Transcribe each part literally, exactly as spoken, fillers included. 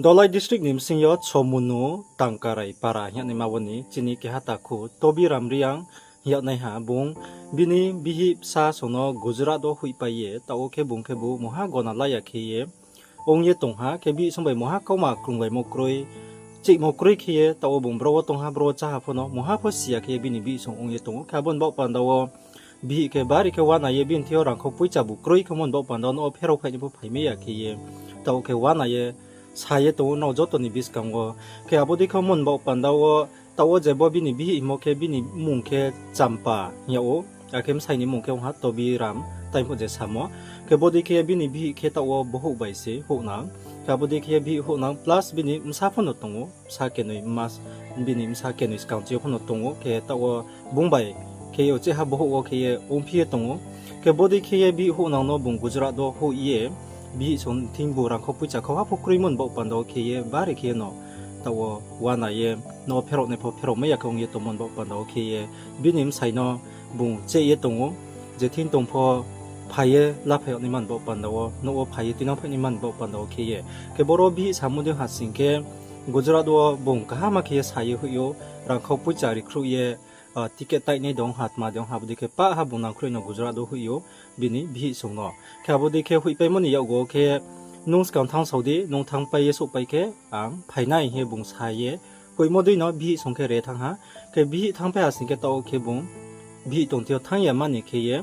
Dhalai district ni bsing yo Chomunu Tangkarai para hing yagnaima wo ni chini keha takhu Tobiram Reang hing yagnaiha bung bini bihih bsa song no Gujarat wo hoihpai ye, taoh wo khe bung khebu mungha gona la ya khe ye ong ye tong ha, khe bihih song bai mungha kauma krunglaimo kroi, chihmo kroi khe ye, taoh wo bung bro wo tong ha, bro wo chá ha pho no, mungha pho si ya khe ye bini bihih song ong ye tong ou. Khe abo ni baoh panda wo bihih khe bari khe uana ye bini thing yo rangkhau poicha bu kroi khe mo ni baoh panda wo no pherao phainai pho phaimai ya khe ye, taoh khe uana ye sa ye tong ou nrao joto ni buskang wo. Khe abo dei khe mo ni baoh panda wo, taoh wo je bo bini bihih hingmo khe bini mmung khe Champa hing yag ou, akhe bsai ni mmung khe ong ha Tobiram, tai pho je samo. Khe bo dei khe bini bihih khe taoh wo bohouh bai se houhnang. Khe abo dei khe bihih houhnang plus bini bsa pho no tong ou, bsa kenoi mas, bini bsa kenoi skang chi yo pho no tong ou, khe taoh wo bung bai khe ye uchih ha bohouh wo khe ye ongphi ye tong ou. Khe bo dei khe ye bihih houhnang no bung Gujarat wo hoih ye, bihih song thing bu rangkhau poicha khauha pho kroimo ni baoh panda wo khe ye bari khe ye no taoh wo uana ye, no pherao nai pho pherao mai ya khe ong ye tongmo ni baoh panda wo khe ye, bini bsai no bung cheh ye tong ou, je thing tong pho phai ye laphai yag naima ni baoh panda wo, nouh wo phai ye tuinang phai naima ni baoh panda wo khe ye. Khe boro bihih samo dei ha sing khe, Gujarat wo bung kaham khe ye sa ye hoih ou, rangkhau poicha rikhruh ye, ah, ticket tainai dong ha, tma dong ha, abo dei khe pah ha bung nangkhruh no Gujarat wo hoih ou, bini bihih song no. Khe abo dei khe hoihpaimo ni yakgu wo khe, nung skang thanng sao di, nung thanngpai ye souhpai khe, ang phainai hing ye bung sa ye, hoihmo dei no bihih song khe re thanng ha. Khe bihih thanngpai ha sing khe taoh khe bung, bihih tong thing yo thanng ya mani khe ye,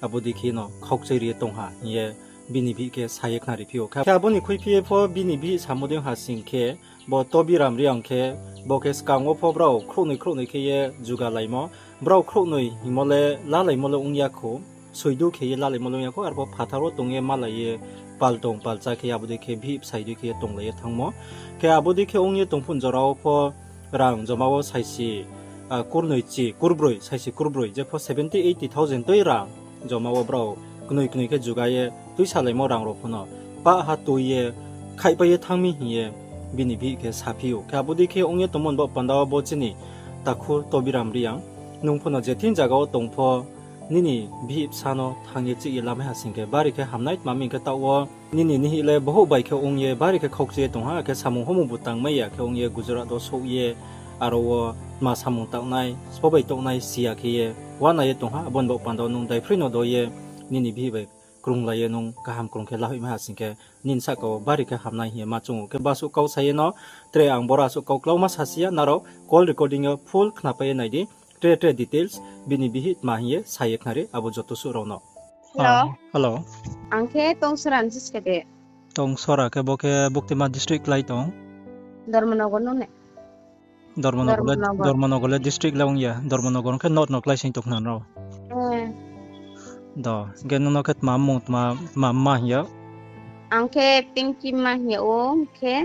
abo dei khe no khaukchai ri ye tong ha hing ye bini bihih khe sa ye khnariphi ou. Khe abo ni khuiphi ye pho bini bihih samo dei ha sing khe, bo Tobiram Reang khe, bo khe skang wo pho brao khrouhnoi khrouhnoi khe ye jugalaimo, brao khrouhnoi hingmo le lalaimo le ong ya khou, soidu khe ye lalaimo le ong ya khou, arpho phathar wo tong ye malai ye pal tong pal chá khe abo dei khe bihih bsai dei khe ye tonglai ye thanngmo. Khe abo dei khe ong ye tong phuh jora wo pho rang joma wo saisi, ah, kurnoi chi, kurbroi, saisi kurbroi, jepho seventy, eighty thousand tui rang joma wo brao knoi knoi khe juga ye tuisalaimo rang rao pho no pah ha tui ye khaihpai ye thanng mi hing ye bini bihih khe saphi ou. Khe abo dei khe ong ye tongmo ni baoh panda wo bo chini takhu Tobiram Reang, nung pho no je thing zaga wo tong pho, nini bihih bsa no thanng ye chih ye lamai ha sing khe bari khe hamnai, tma hing khe taoh wo nini nihih le bohouh bai khe ong ye bari khe khaukchai ye tong ha, akhe samung homung bu tangmai ya khe ong ye Gujarat wo souh ye, aro wo tma samung tangnai, sbo bai tongnai si ya khe ye, uana ye tong ha, abo ni baoh panda wo nung daiphroi no do ye, nini bihih bai krunglai ye nung kaham krung khe lahoihmai ha sing khe, nini sahka wo bari khe hamnai hing ye ma choung ou. Khe basuh kau sa ye no, tre ang boro asuh kau klauma sasi ya, nrao call recording yo full khnapai ye nai di, tre tre details, bini bihih tma hing ye sa ye khnari, abo joto suh rao no. Hello. Ang khe Tongsora ni siska de. Tongsora khe bo khe buktima district klái tong? Dharmanagar no ne. Dharmanagar le district le ong ya, Dharmanagar khe north no klái sing tong khna nrao. Do, hing khe nung no khe tma mmung, tma mma hing ya? Ang khe Pinkima hing ya ou, hing khe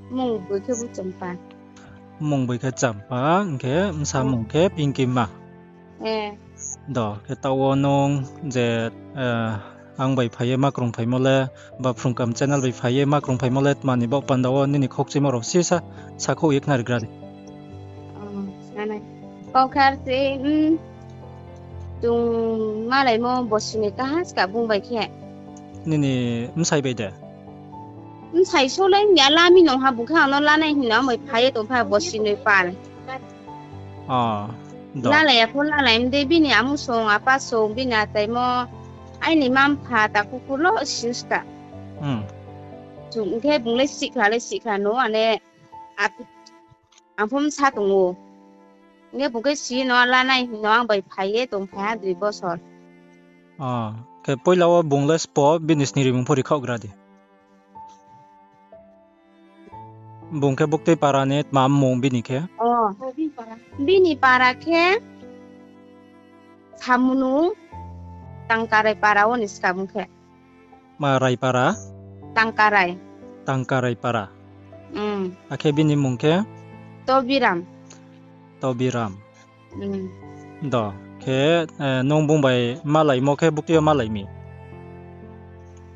mmung boi khe bu Champa. Mmung boi khe Champa, hing khe bsa mmung khe Pinkima. Do, khe taoh wo nung je, ang bai phai ye ma krungphaimo le, ba Phrungkam channel bai phai ye ma krungphaimo le, tma ni baoh panda wo nini khaukchimo rao sisa sakhouh ye khnarigra di. Kau khe ar se, chung malaimo bosi noi kaha ska bung bai khe. Nini bsai bai de? Bsai só le hing ya, la mi nung ha bung khe ang no lanai hing no ang bai phai ye tong pha bosi noi pal. Lalai ya pho lalai mdei, bini amu song, apa song, bini ataimo, aini mma-mpha takhu khu lo siska. Chung khe bung le sihkhla le sihkhla no, ane, ang pho bsa tong ou. Hing khe bung khe si no lanai hing no ang bai phai ye tongphai ha dui bosor. Khe poila wo bung le sbo bini sning rimung pho ri khaohgra di. Bung khe buktui para ni tma mmung bini khe? Bini para khe Samunu Tangkarai para wo ni ska bung khe. Ma Raipara? Tangkarai. Tangkarai para. Akhe bini mmung khe? Tobiram. Tobiram. Do, khe, nung bung bai malaimo khe buktui yo malai mi?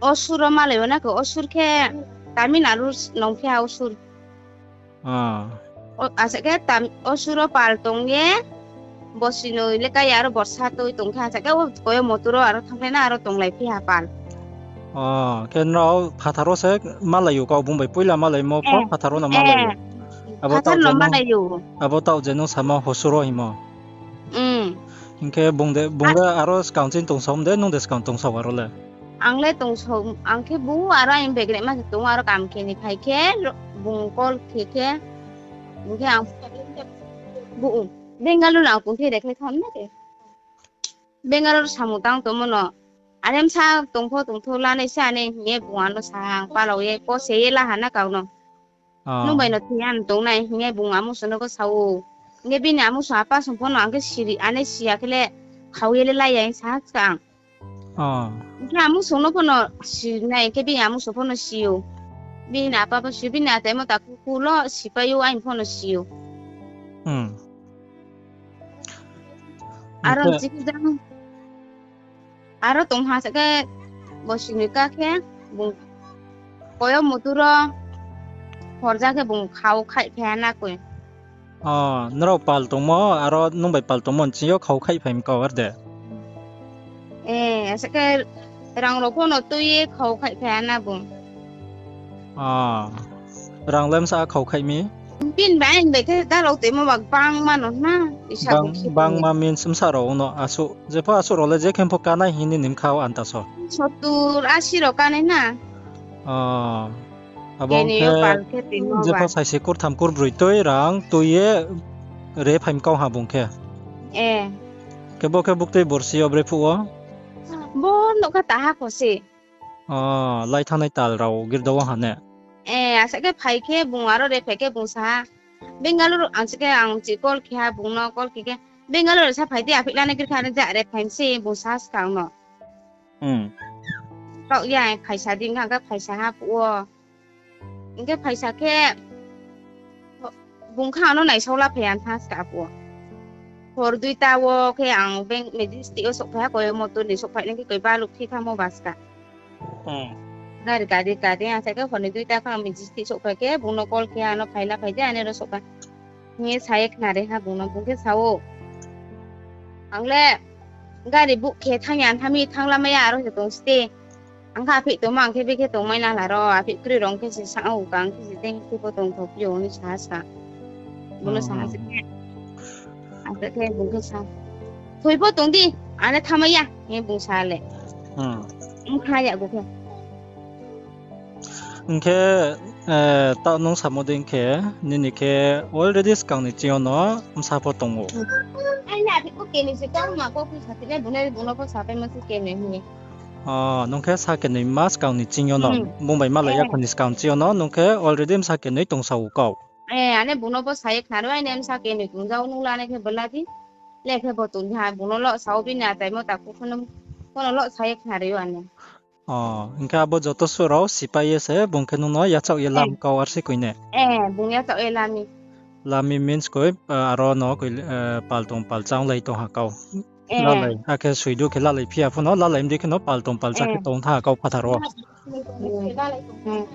Osur wo malai wo na khe, Osur khe Tamil Nadu nongphi ha Osur. Asa khe Osur wo pal tong ye, bosi noi le kai aro borsa tui tong khe, asa khe Koyamuthu ro aro thanngkhlai na aro tonglaiphi ha pal. O, khe nrao phathar wo se malai ou, kau bung bai poila malaimo pho phathar wo no malai ou. Abo taoh je nung, abo taoh je nung samo hosur wo hingmo. Hing khe bung de, bung de aro skang chini tongsao de, nung de skang tongsao aro le? Ang le tongsao, ang khe bo aro aini begrema se tong, aro kam khe ni phai khe, bung call khe khe, hing khe ang, bo, Bangalore ang tong khe rekhlai tham na de. Bangalore samung tang tongmo no. Are bsa tong pho tong thou lanai se ane hing ye bung ano sa ang palao ye, ko se ye la ha na kau no. Nung bai no thoi ya tong nai hing ye bung amusu no pho sa ou. Hing khe bini amusu apa song pho no ang khe siri, ane si ya khe le khau ye le la ya hing sa ha ska ang. Hing khe amusu no pho no si nai, hing khe bini amusu pho no si ou. Bini apa pho si ou, bini ataimo takhu khu lo sipai ou, aini pho no si ou. Aro chikhe jang, aro tong ha se khe bo sini ka khe, bung koyo mutu ro horja khe bung khau khaih phai ha na koi. O, nrao pal tongmo, aro nung bai pal tongmo ni ching yo khau khaih phai mi kau ar de? E, asa khe rang rao pho no tui ye khau khaih phai ha na bung. O, rang le bsa khau khaih mi? Bini bai aini bai khe dalao toimo ba bangma no na, isa bung khe bangma means bsa rao no asuh, jepho asuh rao le je khe pho kanai hing ni nim kha o anta so. Sottur, asi rao kanai na. O, abo khe jepho saisi kurtham kurbroi tui rang tui ye re phai mi kau ha bung khe. Khe bo khe buktui borsi yo bre phuh wo? Bo nouhkha taha kho se. O, lai thanngnai tal rao girda wo ha ne? E, asa khe phai khe bung aro re phai khe bung sa ha, Bangalore, ang se khe ang chi call khe ha bung no, call khe khe, Bangalore sa phai di, aphih lanai gir kha, ja re phai mi se bung sa ha skang no. Taoh ya, phaisa di, hing khe phaisa ha phuh wo. Hing khe phaisa khe, bung khe ano naisao la phai ya thanng ska phuh wo. Hor duita wo khe ang bank Majestic wo souhphai ha, koi motor ni souhphai nai khe koi baluh phi thanngmo ba ska. Gari kadi kadi, asa khe hor ni duita khe ang Majestic souhphai khe bung no call khe ano phai la phai di, ane ro souhphai. Hing ye sa ye khnari ha bung no, bung khe sa ou, ang le gari book khe thanng ya, thanng mi thanng lamai ya, aro se tong ste. Ang khe aphih tongma, ang khe bikhe tongmai nang la ro, aphih kroi rong khe se sa ou, kang khe se teng khe pho tongthou phi ou hing sa ha ska. Bung no sa ha se khe. Asa khe bung khe sa, thoi pho tong di, ane thanngmai ya hing ye bung sa le. Ong kha ya bo khe. Hing khe, taoh nung samo dei khe, nini khe already skang ni ching yo no bsa pho tong ou. Aini aphih pho kenoi se tongma, kau phi sa thinai bung no, bung no pho sapaimo se kenoi hing ye. O, nung khe sa kenoi ma skang ni ching yo no, bung bai malai ya kho ni skang ching yo no, nung khe already bsa kenoi tongsa ou kau. E, ane bung no pho sa ye khnari ou, aini bsa kenoi tongja ou, nung lanai khe bo la di. Le khe bo tong ha, bung no lo sa ou, bini ataimo takhu pho no, pho no lo sa ye khnari ou ane. O, hing khe abo joto suh rao sipai ye se bung khe nung no yachaoh ye lam kau ar se koi ne? E, bung yachaoh ye lami. Lami means koi, aro no koi, pal tong pal chá onglai tong ha kau. Lalai, akhe soidu khe lalai phi ya pho no, lalai mdi khe no pal tong pal chá khe tong thanng ha kau phathar wo.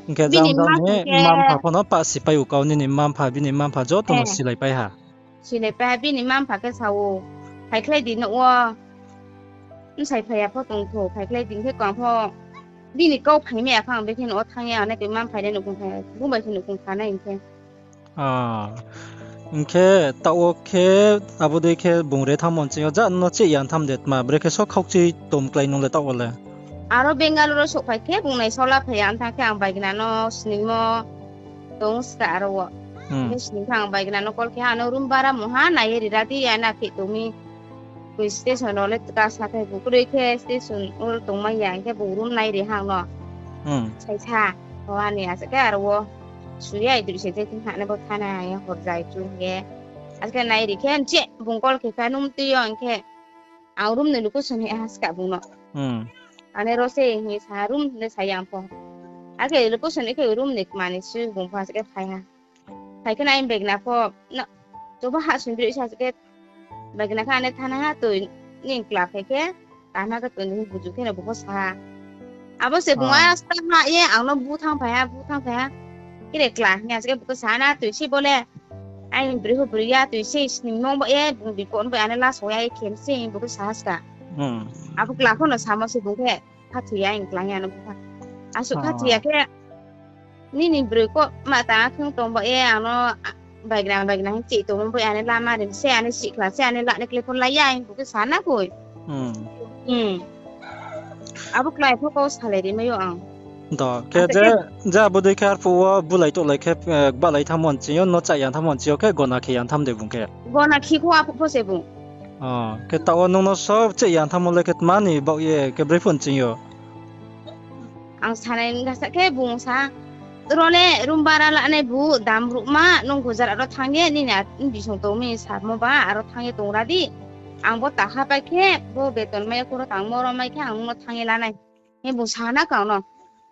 Hing khe jang jang ni mma-mpha pho no pah sipai ou kau, nini mma-mpha, bini mma-mpha joto no silaipai ha. Silaipai ha, bini mma-mpha khe sa ou, phaikhlai di nouh wo. Bsai phai ya pho tongthou, phaikhlai di hing khe kang pho. Bini kau phaimai ya khe ang bekhe nouh wo thanng ya, ane khe mma-mpha le nouhkhong kha, bung bai khe nouhkhong kha nai hing khe. Hing khe taoh wo khe abo dei khe bung re thanngmo ni ching yo ja no cheh ya tham de tma, brekhe so khaukchi tom klái nung le taoh wo le. Aro Bangalore wo souhphai khe bung naisaola phai ya, ong thanng khe ang baigna no sningmo tong ska aro wo. Hing khe sning khe ang baigna no call khe ha, ano room bara mungha nai ye rira di, ano aphih tong mi. Koi station wo le ka sathai bu kroi khe station wo tongmai ya, hing khe bung room nai ri ha ang no. Saisa, o ani asa khe aro wo. Suya idri se je thing ha ne bo thana ya horjai chu hing ye. Asa khe nai ri khe mcheh bung call khe kha nung tui yo hing khe. Ang room ni location hing ha ska bung no. Ane ro se hing sa room le sa yang pho. Akhe location khe room ni kma ni si bung pho asa khe phai ha. Phai khe nai baigna pho, no, choba ha sundri sa khe, baigna khe ane thana ha toi, ning kla phai khe, kaham khe toi ni buju khe no bung pho sa ha. Abo se bung asta ma ye ang no bu thanng phai ha, bu thanng phai ha. Kere kla hing ya se khe bung khe sa ha na toi se bo le. Aini broi ho broi ya toi se sningmo bo ye, bung bipon bo ane last wo ya ye khem se bung khe sa ha ska. Abo kla pho no samo se bung khe, khathoi ya hing kla ya no bung khe. Asuh kha chi ya khe, nini broi ko ma ta khung tong ba ye, ang no, a, baigra baigra hing chi tong bo, ani lama rim se, ani sihkhla se, ani lani kle phone lai ya, hing bu khe sa na koi. Hmm. Hmm. Abo klái pho kau salai ri mai yo ang. Do, khe je, je abo dei khe arphuh wo bulai touhlai khe, eh, gbahlai thanngmo nching yo, no chá ya thanngmo nching yo khe gona khe ya tham de bung khe. Gona khe kho arphuh pho se bung. O, khe taoh wo nung no so chá ya thanngmo le khe tma ni baoh ye khe broi pho nching yo. Ang sanai gasa khe bung sa, ro le room bara lanai bu dam ruhma, nung Gujarat ro thanng ye, nini a, bisong tong mi samo ba, aro thanng ye tong ra di. Ang bo ta ha pai khe, bo beton mai ya kho ro tangmo ro mai khe, ang nung no thanng ye lanai. Hing bung sa na kau no.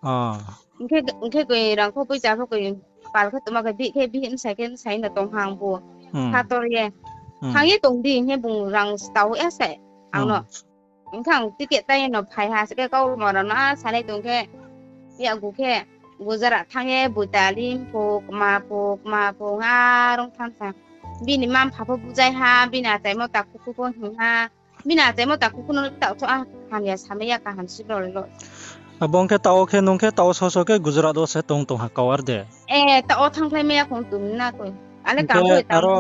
O. Hing khe, hing khe koi rang kho poicha pho koi pal khe tongma khe bih khe bih bsai khe bsai no tong ha ang bu. Hmm. Khator ye. Hmm. Thanng ye tong di hing ye bung rang stao ya se ang no. Hmm. Hing khe ang ticket tai no phai ha se khe kau rma rao no a sanai tong khe yakgu khe Gujarat thanng ye boitalim pho kma pho kma pho nga rong thanng sa. Bini mma-mpha pho bujai ha, bini achaimo takhu khu pho hing ha. Bini achaimo takhu khu no taoh tho a hamya samai ya kaham si bro le lo. Abo ong khe taoh wo khe nung khe taoh wo so so khe Gujarat wo se tong tong ha kau ar de. Eh, taoh wo thanngkhlai mai ya khong tum na koi. Ale hing khe kaham aro,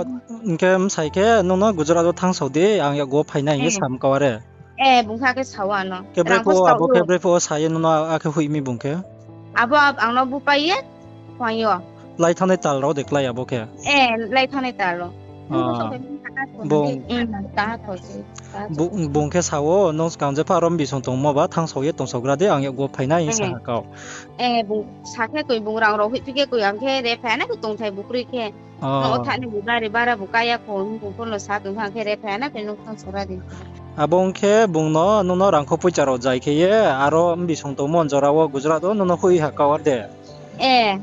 hing khe bsai khe nung no Gujarat wo thanngsao di, ang yakgu wo phainai hing ye sam kau are. Eh, bung kha khe sao ano. Khe brephuh wo, abo khe brephuh wo sa ye nung no akhe hoih mi bung khe. Abo ang no bupai ye, phaing yo. Lai thanngnai tal rao de klái abo khe. Eh, lai thanngnai tal rao. Bung khe sa wo, nung skang jepho aro mbi song tongmo ba thanngsao ye tongsaogra di, ang yakgu wo phainai hing sa ha kau. Eh, bung sa khe koi bung rang rao hoihphi khe koi ang khe re phai na khe tongthai bu kroi khe. No o thanai bu gari bara bu kaya kho, bung pho no sa tong khe ang khe re phai na khe nung thangsaogra di. Abo ong khe bung no, nung no rangkho poicha rao jai khe ye, aro mbi song tongmo jora wo Gujarat wo nung no hoih ha kau ar de. Eh.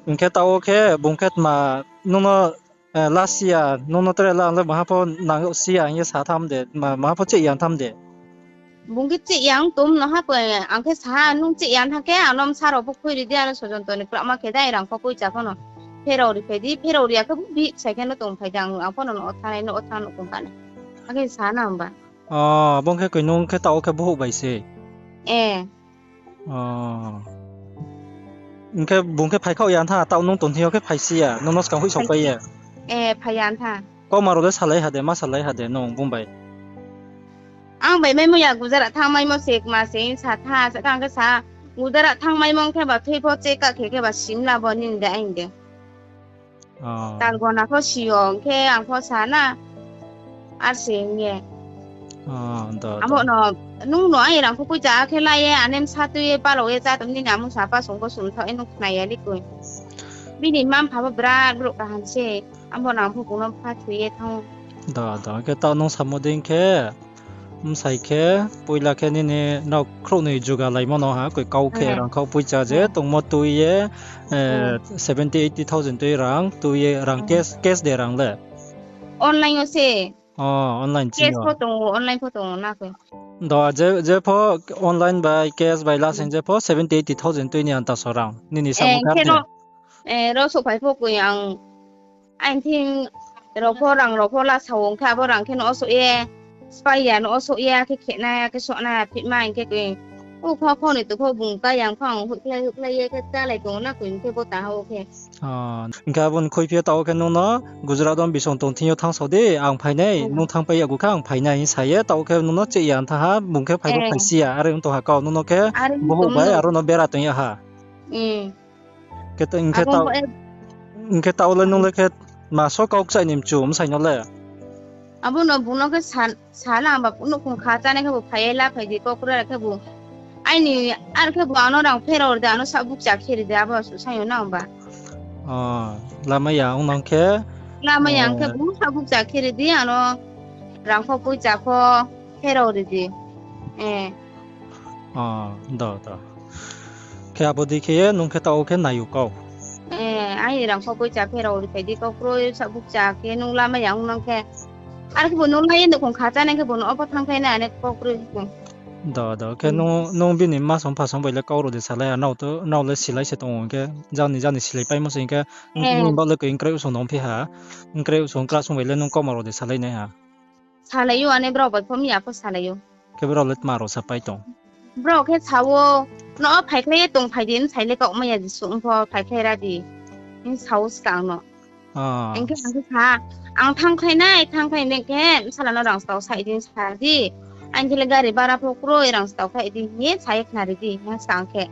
Hing khe taoh wo khe bung khe tma nung no, eh, la si ya, nung no tre la ang le maha pho nang yag si ya hing ye sa tham de, ma, maha pho chih ya tham de. Bung khe chih ya ong tom no ha koi, ang khe sa ha, nung chih ya thanng khe ang no bsa rao pho khui ri di, aro sojonto ni klama khe dai rangkho poicha pho no. Pherao ri phai di, pherao ri ya khe bung bihsai khe no tongphai di, ang pho no no o thanai, no o thanng no tong ka nai. Akhe sa na himba. O, abo ong khe koi nung khe taoh wo khe bohouh bai se. Eh. O. Hing khe bung khe phaikhaoh ya tha, taoh nung tong thing yo khe phai si ya, nung no skang hoih saopai ye. Eh, phai ya tha. Kauma rao le salai ha de, ma salai ha de, nung bung bai. Ang bai maimo ya Gujarat thanngmaimo se kma se sa tha, sa khe ang khe sa, Gujarat thanngmaimo khe ba thui pho che ka khe khe ba simla bo nini de aini de. Tal gona pho si yo, hing khe ang pho sa na, ar se hing ye. Abo no, nung no aini rangkho poicha khe la ye, anem sa tui ye, palao ye, chá tong nini amung sa pa song bo sumthaoh ye nung khna ya li koi. Bini mma-mpha bo bra brouh kaham se, abo no ang pho bung no pha thoi ye thanng. Do, do, khe taoh nung samo dei khe, bsai khe, poila khe nini nrao khrouhnoi jugalaimo no ha, koi kau khe rangkho poicha je tongmo tui ye, eh, seventy, eighty thousand tui rang, tui ye rang cash, cash de rang le. Online wo se. O, online ching yo. Cash pho tong ou, online pho tong ou na khe. Do, je, jepho online bai, cash bai lasing jepho seventy, eighty thousand tui ni anta so rang. Nini samo khe de. Eh, ro souhphai pho koi ang. Aini thing rao pho rang rao pho lasa ong khe abo rang khe no osouh ye. Spái ya no osouh ye, akhe khenai, akhe sohnai, aphihma hing khe koi. O kho kho ni to pho bung ka yang pho ang hoihkhlai hoihkhlai ye khe chálai tong ou na koi hing khe bo ta ha o khe. O, hing khe abo ni khuiphi ye taoh khe nung no Gujarat wo bisong tong thing yo thanngsao di, ang phainai, nung thanngpai yakgu khe ang phainai hing sa ye, taoh khe nung no chih ya tha ha, bung khe phai bo phai si ya, are ong tong ha kau, nung no khe bohouh bai aro no bera tong ya ha. Hing khe taoh le nung le khe ma so kau kchaih ni mchu bsai no le. Abo no bung no khe sa, sa la ang ba nouhkhong kha chánai khe bo phai ye la phai di, kau kroi khe bo. Aini, ar khe bo ang no rang pherao ri di, ang no saoh bukcha khe ri di, abo suh saing yo na ang ba. O, lamai ya ong nang khe. Lamai ya ong khe bo saoh bukcha khe ri di, ang no rangkho poicha pho pherao ri di. Eh. O, do, do. Khe abo dei khe ye nung khe taoh khe nai ou kau. Eh, aini rangkho poicha pherao ri phai di, kau kroi saoh bukcha khe nung lamai ya ong nang khe. Ar khe bo nung lai ye nouhkhong kha chánai khe bo no obo thanngkhlai nai ane kau kroi. Do, do. Khe nung, nung bini mma song mpha song bai le kau rao de salai ha, nrao le silai se tong ou hing khe, jani jani silai paimo se hing khe, nini baoh le koi kroi song no ongphi ha, kroi song kra song bai le nung kauma rao de salai nai ha. Salai ou, ane brao bai pho miya pho salai ou. Khe brao le tma rao sapai tong? Brao khe sa ou, No o phaikhlai ye tongphai di, bsai le kaohmai ya jesuh, mpho phaikhlai ra di. Hing sao skang no. Hing khe ang khe sa, ang thanngkhlai nai, thanngkhlai nai khe, bsala no rang stao khlai di sa di. Ang khe le gari bara pho kroi, rang stao khlai di hing ye sa ye khnari di, hing skang khe.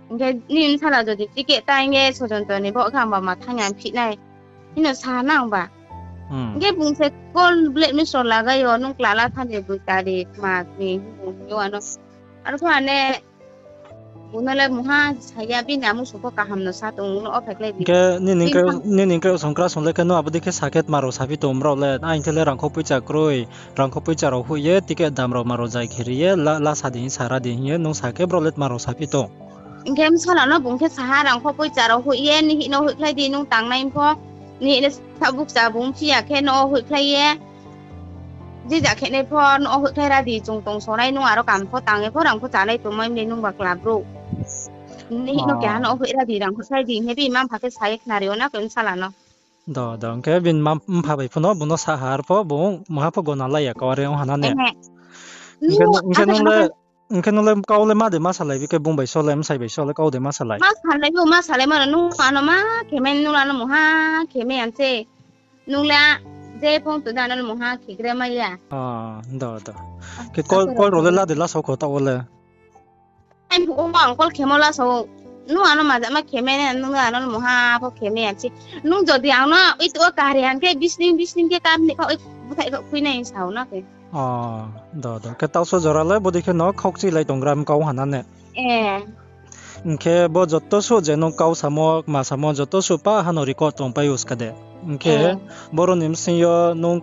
Hing khe nini bsala jodi ticket ta hing ye Sojonto ni bo khe ang ba ma thanng ya phih nai. Hino sa nang ba. Hing khe bung se call blackmail so lagai yo, nung klala tha de boi tari kma ni hing yo ano. Aro pho ane, bung no le mungha sa ya, bini amu sung pho kaham no sa tong, no o phaikhlai di. Hing khe nini khe, nini khe songkra song le khe no abo dei khe sa khe tma rao saphi tong brao le, ang khe le rangkho poicha kroi, rangkho poicha rao hoih ye, ticket dam rao ma rao jai khe ri ye, la, la sa di hing sa ra di hing ye, nung sa khe brao le tma rao saphi tong. Hing khe bsala no bung khe sa ha, rangkho poicha rao hoih ye, nihih no hoihkhlai di, nung tangnai pho, nihih le sa bukcha bung phi ya khe no hoihkhlai ye. Je ja khe nai pho no hoihkhlai ra di, chung tong sonai, nung aro kam pho tang ye pho, rang pho chanai tongmai mle nung ba kla brouh. Nihih no keha no hoih ra di, rang hoihkhlai di, hing ye bini mma mpha khe sa ye khnari yo na khe bsala no. Do, do, hing khe bini mma mpha bai pho no bung no sa ha, ar pho bung mungha pho gona lai ya, kau are ong ha na ne. Hing khe nung le, hing khe nung le kau le ma de ma salai, bi khe bung bai so le, bsai bai so le kau de ma salai. Ma salai ou, ma salai ma no, nung ano ma khe mai, nung ano mungha khe mai ang se. Nung le je phone tong de ano mungha khe gre mai ya. Do, do. Khe call, call rao le la de la sao kho taoh wo le. Ang phuh wo ang call khemo la sao. Nung ano ma ja ma khe mai, nung ano mungha pho khe mai ang se. Nung jodi ang no oi to wo kari ang khe bisning, bisning khe kam ni kha oi bthai kha khui nai sao na khe. Do, do. Khe taoh so jora le bodei khe no khaukchi lai tong gram kau ha na ne. Hing khe bo joto suh je nung kau samo, kma samo joto suh pah ha no record tongpai ou ska de. Hing khe boro ni bsing yo nung,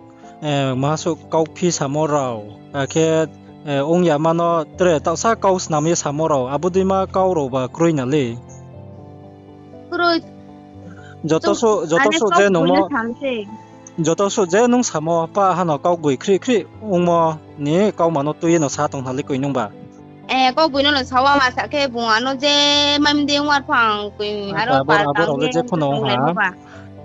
maha suh kauphi samo rao, akhe, ong yama no tre taohsa kau snam ye samo rao, abo deima kau rao ba kroi na le. Joto suh, joto suh je nung no, joto suh je nung samo pah ha no kau gboi khrih khrih ongmo ni kauma no tui ye no sa tong na le koi nung ba. Kau gboi no no sa wa ma sa khe bung ano je mai mdei ong ar pho ang koi aro abo rao le je pho no ong ha.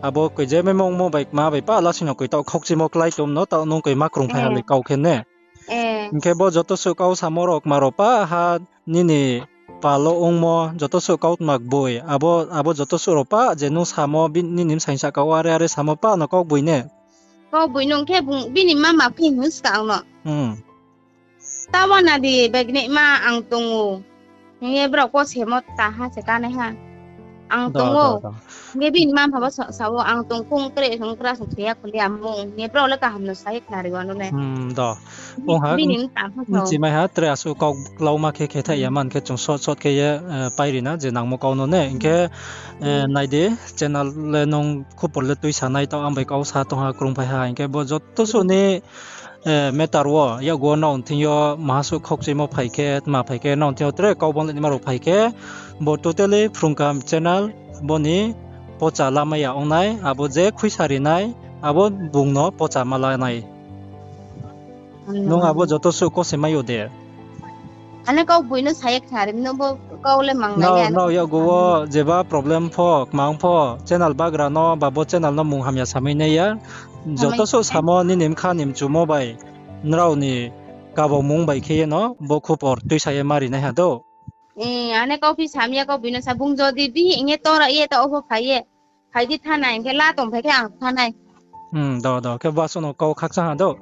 Abo koi je maimo ongmo bai kma bai pah lasi no koi taoh khaukchimo klái tom no taoh nung koi ma krungphai ha le kau khe ne. Hing khe bo joto suh kau samo rao kma rao pah ha nini pal wo ongmo joto suh kautma gboi, abo, abo joto suh rao pah je nung samo nini bsai sahka wo are are samo pah no kau gboi ne. Kau gboi nung khe bung bini mama khe hing ska ang no. Ta wana di, begnai ma ang tong ou. Hing ye brao kosemo ta ha se kanaiha. Ang tong ou. Hing ye bini mma mpha bo sa, sa wo ang tong khong kre song kra song se ya khuli amung. Hing ye brao le kaham no sa ye khnari wa no le. Bini mta pho sa. Chimai ha tre asuh kau klauma khe khe thaih ya man khe chung short short khe ye, pairi na je nangmo kau no ne. Hing khe, nai di, channel le nung khupor le tuisa nai taoh ang bai kau sa tong ha krungphai ha. Hing khe bo joto suh ni matter wo, yakgu wo nrao thing yo maha suh khaukchimo phai khe, tma phai khe, nrao thing yo tre kau bang le nima rao phai khe, bo totally Phrungkam channel, bo ni pocha lamai ya ong nai, abo je khuisa ri nai, abo bung no pocha ma la nai. Nung abo joto suh kose mai yo de. Ano kau gboi no sa ye khnari, no bo kau le mang nai ya. Nrao yakgu wo jeba problem pho, kmang pho, channel bagra no, ba bo channel no mung hamya samai nai ya. Joto suh samo nini bkha ni mchumo bai, nrao ni kabau mung bai khe ye no bo khupor tuisa ye ma ri nai ha do. Ano kauphi samya kau gboi no sa, bung jodi bihih hing ye tora ye taoh wo pho phai ye. Phai di thanai, hing khe la tong phai khe ang thanai. Do, do, khe bo asuh no kau khakchang ha do.